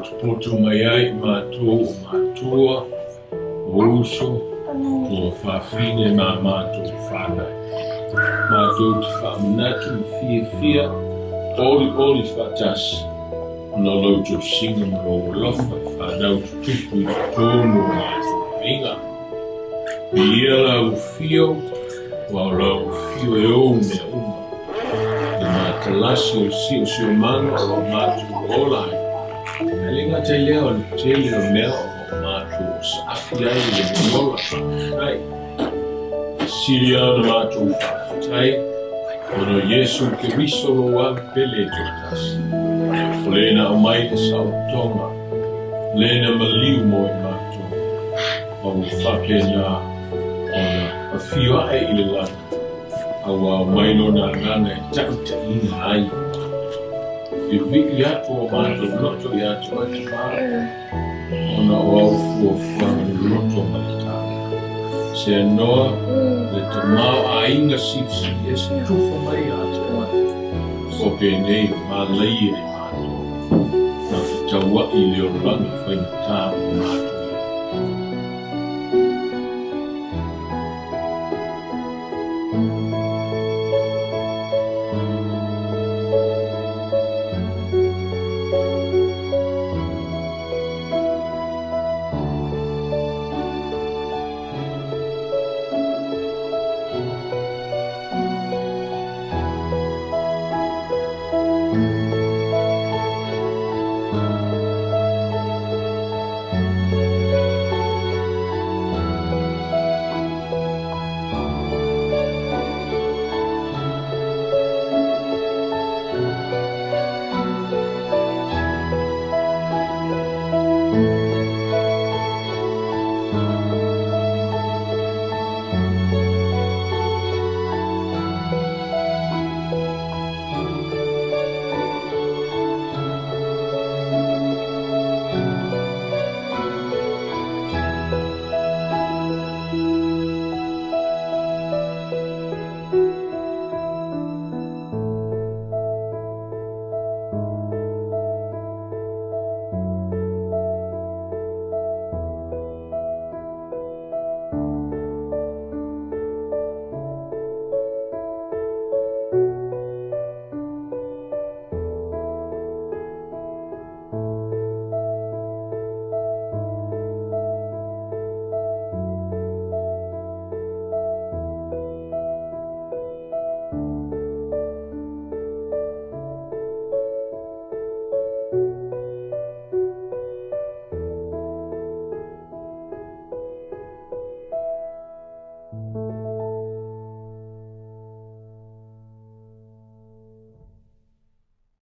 potopoto mai ai i matou o matua, o uso, tuafafine ma matou fanau. Matou te faamanatu ma fiafia, olioli faatasi, ona o lou tosiga ma lou alofa i fanau tutupu i totonu o matou aiga. Viia lau afio, aua o lau afio e ou mea uma. Le matalasi o le siosiomaga o lo o matou ola ai. Ae le gata i lea o le tele o mea o lo o matou osaafi ai i le mea ola faafetai. E sili lava ona matou faafetai ona o Iesu Keriso lou Ana pele e toatasi. O le na aumai le saolotoga, o le na maliu mo i matou, ma ua faapena ona afio ae i le lagi, a ua aumai lona agaga e taʻitaʻiina ai. E vii atu o matou loto ia te oe Tama, ona o au fuafuaga loloto ma le taofi. Seanoa le tamaoaiga silisili ese tufa mai ia te oe, o penei o malaia i matou, ma fetauaʻi i le olaga faigata o matou i ai.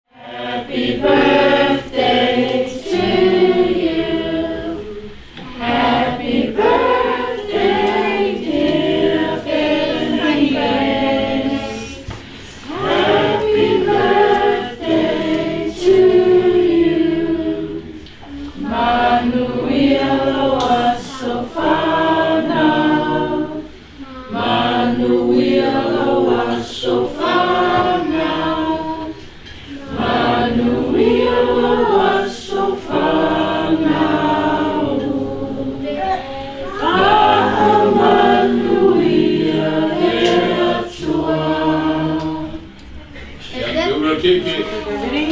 Happy birthday to you. Happy birthday, dear Finley Grace. Happy birthday to you. Manuia lou aso fanau. Manuia lou aso fanau. Manuia lou aso fanau. Faamanuia le Atua. Ready?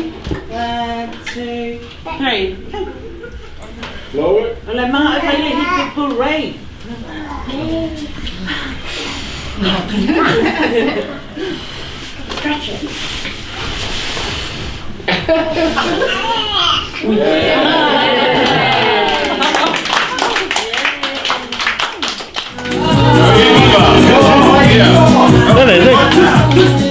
One, two, three. Blow it. O le ma'a fai le hip hip hooray. Scratch it. Yeah.